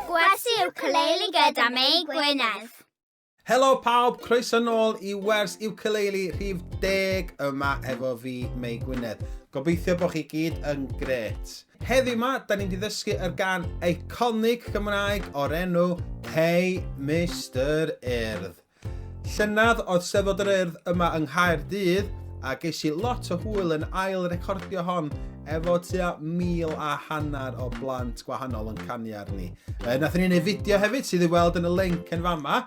Gwersi ukulele gyda Mei Gwynedd. Helo pawb, croeso nôl i wers ukulele rhif 10 yma efo fi, Mei Gwynedd. Gobeithio bod chi gyd yn gret. Heddiw 'ma, da ni'n mynd i ddysgu yr gan eiconig Gymraeg o'r enw Hey Mister Urdd. Llynedd oedd Steddfod yr Urdd yma yng Nghaerdydd a ges i lot o hwyl yn ail recordio hon efo tua 1,500 o blant gwahanol yn canu arni. E, nathon ni wneud fideo hefyd sydd i'w weld yn y link yn fama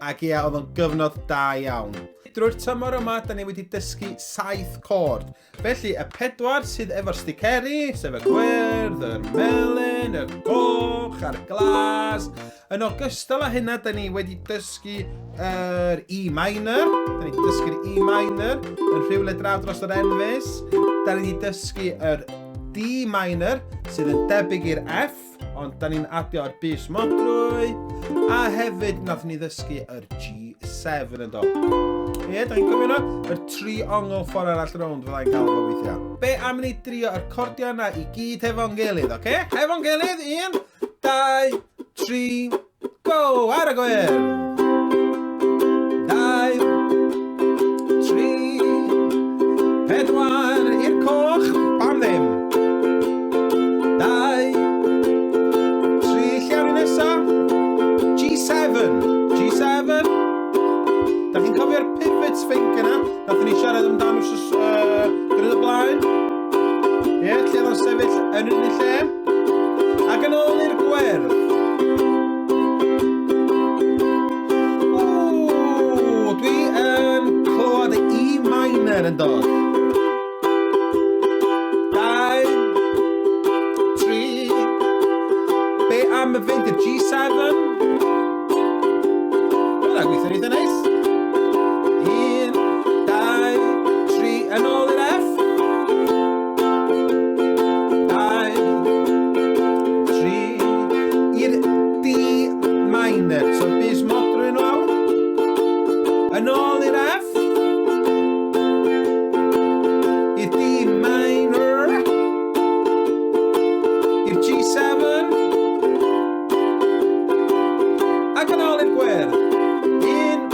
ac ia, oedd o'n gyfnod da iawn. Drwy'r tymor yma, da ni wedi dysgu saith cord. Felly, y pedwar sydd efo'r sticeri, sef y gwyrdd, yr melyn, y goch a'r glas. Yn ogystal â hynna, da ni wedi dysgu yr E minor. Da ni wedi dysgu'r E minor yn rhywle draw dros yr enfys. Da ni wedi dysgu yr D minor, sydd yn debyg i'r F. Ond da ni'n adio yr bus modrwy, a hefyd nath ni ddysgu yr G7 yn do. Ie, yeah, da chi'n cofio hwnna? Yr triongl ffordd arall rownd fyddai'n cael fo weithiau. Be am ni drio yr cordiau yna i gyd hefo'n gilydd, oce? Okay? Hefo'n gilydd, 1, 2, 3, go! Ar y gwyr! 2, 3, 4, i'r coch, pam ddim? 2, 3, lle awn ni nesa? G7, G7. Da chi'n cofio'r pivot sphinx yna? Nathon ni siarad amdano wrth dwrnod y blaen. Ie, yeah, lle oedd o'n sefyll yn un lle. Ac yn ôl i'r gwerth. Ww, dwi yn clywed y E minor yn dod. 2, 3, be am y fynd i'r G7? Hwna'n gweithio'n eitha neis. 1, 2, 3, yn ôl i'r F. 2, 3, i'r D minor. So bys modrwy lawr. Yn ôl i'r F. I'r D minor. I'r G7. Ac yn ôl i'r gwyrdd. 1,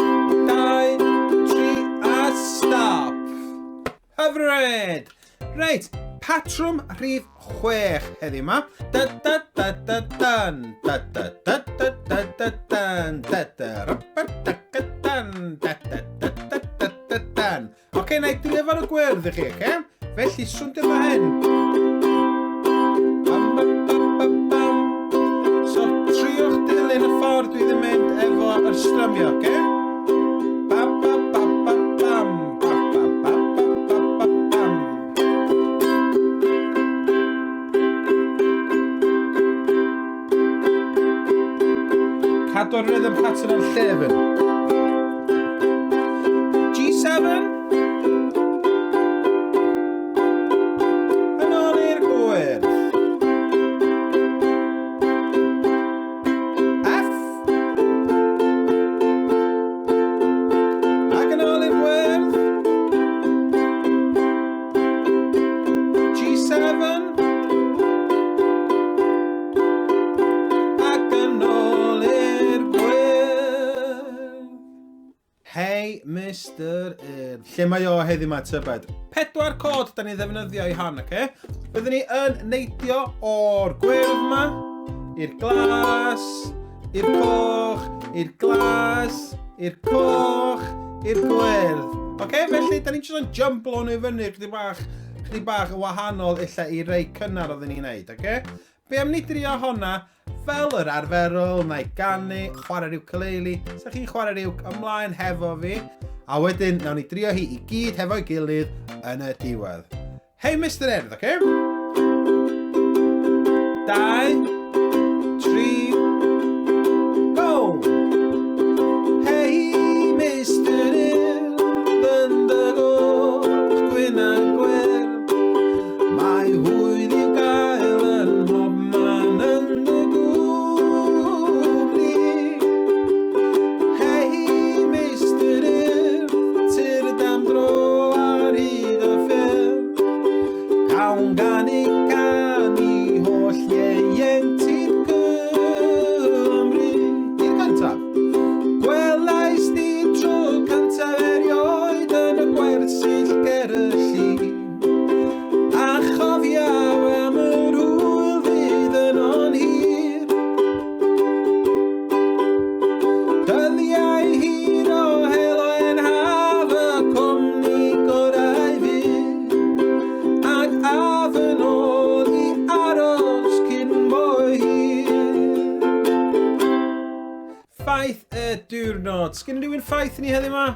2, 3, a stop. Hyfryd! Reit, patrwm rhif 6 heddiw yma. Da da da da dan, da da da da da da dan, da da ra ba da ga dan, da da da da da da dan. Oce, na i drio fo'r gwyrdd i chi, oce? Felly, swndio fa hyn. Bam, bam, bam, bam, bam. So, triwch dilyn y ffordd dwi ddim mynd efo yr strymio, oce? Ba, ba, ba, ba, bam. Ba, ba, ba, ba, ba, ba, bam. Cadw'r rhythm pattern yn llefn. G7. Yn ôl i'r gwyrdd. F. Ac yn ôl i'r gwyrdd. G7. Ac yn ôl i'r gwyrdd. Hei, Mister Urdd. Lle mae o heddiw ma, tybed? Pedwar cod da ni'n ddefnyddio i hon, oce? Okay? Byddwn ni yn neidio o'r gwyrdd ma, i'r glas, i'r coch, i'r glas, i'r coch, i'r gwyrdd. Oce, okay? Felly, da ni'n jyst yn jumblo nhw i fyny, chydig bach, chydig bach yn wahanol illa i rei cynnar oedden ni'n neud, oce? Okay? Be am ni drio honna fel yr arferol, na i ganu, chwarae'r ukulele, sa chi'n chwarae'r uwc ymlaen hefo fi, a wedyn nawn ni drio hi i gyd hefo'i gilydd yn y diwedd. Hei Mister Urdd, oce? Okay? 2, 3, go! Hei Mister Urdd yn dy goch gwyn a gwyrdd, Mae hwyl i'w gael yn mhobman yn dy gwmni. Hei, Mister Urdd, tyrd am dro. diwrnod. Sgyn rhywun ffaith ni heddiw yma?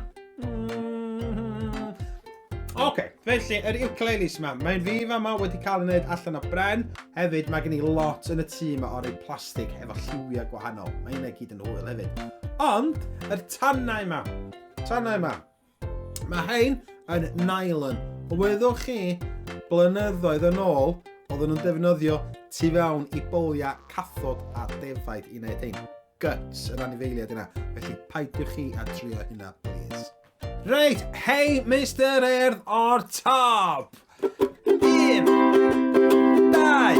Oce, felly, yr ukuleles yma, mae'n fi fama wedi cael ei wneud allan o bren. Hefyd, mae gen i lot yn y tŷ yma o'r ei plastig efo lliwiau gwahanol. Mae hynna gyd yn hwyl hefyd. Ond, yr tannau yma, tannau yma, mae hein yn nylon. Wyddwch chi, blynyddoedd yn ôl, oedden nhw'n defnyddio tu fewn i boliau cathod a defaid i wneud hein. Guts yr anifeiliaid yna. Felly, paidiwch chi a trio hynna, please. Reit, hei Mister Urdd o'r top! Un, dau,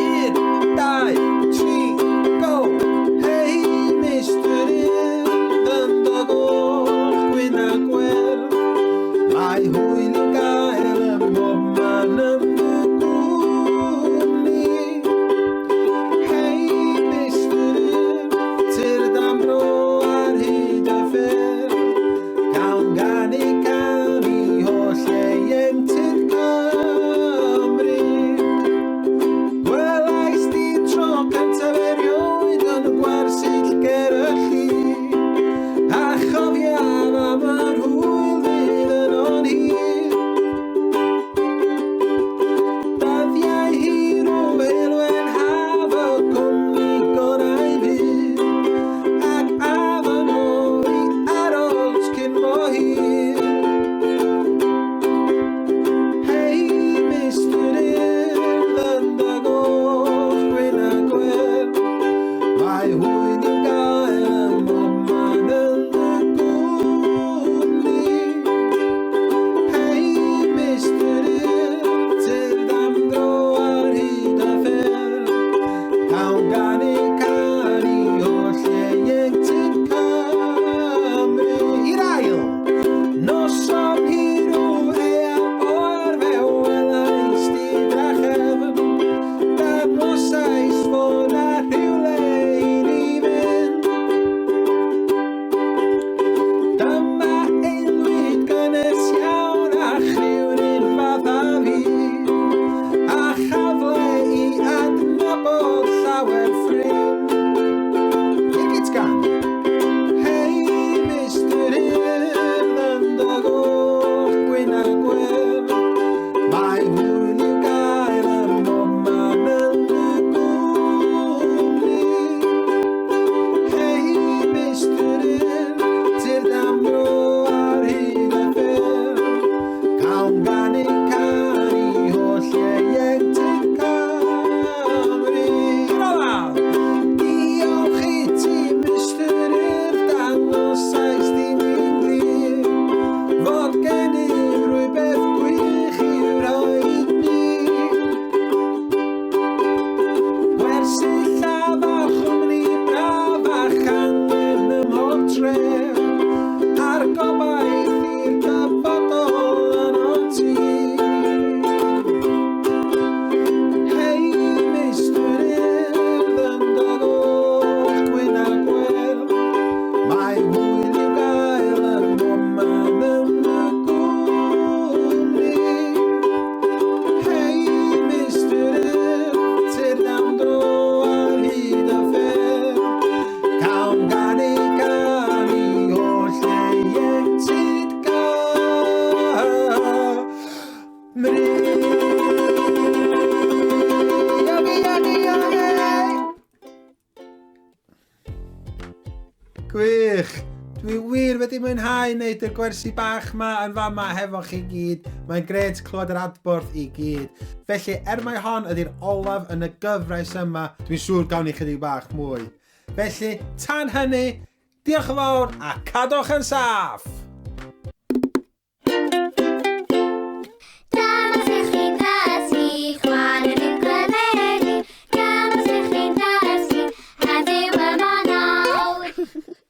un, dau, tri, go! Hei Mister Urdd yn dy goch, gwyn a gwerth, mae hwyl i'w gael ym mhob man yn dy gwmni. Hei Mister Urdd, tyrd am dro ar hyd y ffyrdd, Cawn ganu cân i holl ieuenctid Cymru. Gwelais di tro cyntaf erioed yn y gwersyll ger y lli, a chofiaf am yr hwyl fydd yno'n hir. Dyddiau hir o heulwen haf y cwmni gorau fydd, ac af yn ôl i aros cyn bo hir. Hei, Mister Urdd, yn dy goch, gwyn a gwyrdd, mae hwyl i'w gael ym mhob man yn dy gwmni. Hei, Mister Urdd, tyrd am dro ar hyd y ffyrdd, cawn ganu cân i holl ieuenctid Cymru. I'r ail! Noson hir o eang oer fe welais di drachefn, dangosais fod 'na rhywle i ni fynd. Dyma aelwyd gynnes iawn a chriw'r un fath â fi, a chafle i adnabod llawer ffrind. I'r gytgan! Hei, Mister Urdd, yn dy goch, gwyn a gwyrdd, mae hwyl i'w gael ym mhob man yn dy gwmni. Hei, Mister Urdd, tyrd am dro ar hyd y ffyrdd, cawn ganu cân i holl ieuenctid Cymru. I'r olaf! Diolch i ti, Mister Urdd, dangosais di mi'n glir fod gennyf rhywbeth gwych i'w roi i ni. Gwersyll a chwmni braf a changen ym mhob tref, a'r gobaith i'r dyfodol yno ti. Hei, Mister Urdd, yn dy goch, gwyn a gwyrdd, mae hwyl i'w gael ym mhob man yn dy gwmni. Hei, Mister Urdd, tyrd am dro ar hyd y ffyrdd, cawn ganu cân i holl ieuenctid Cymru. Iogi, iogi, iogi! Gwych! Dwi wir wedi mwynhau wneud y gwersi bach ma yn fama hefo chi gyd. Mae'n grêt clywed yr adborth i gyd. Felly, er mai hon ydy'r olaf yn y gyfres yma, dwi'n siŵr gawn ni chydig bach mwy. Felly, tan hynny, diolch yn fawr a cadwch yn saff!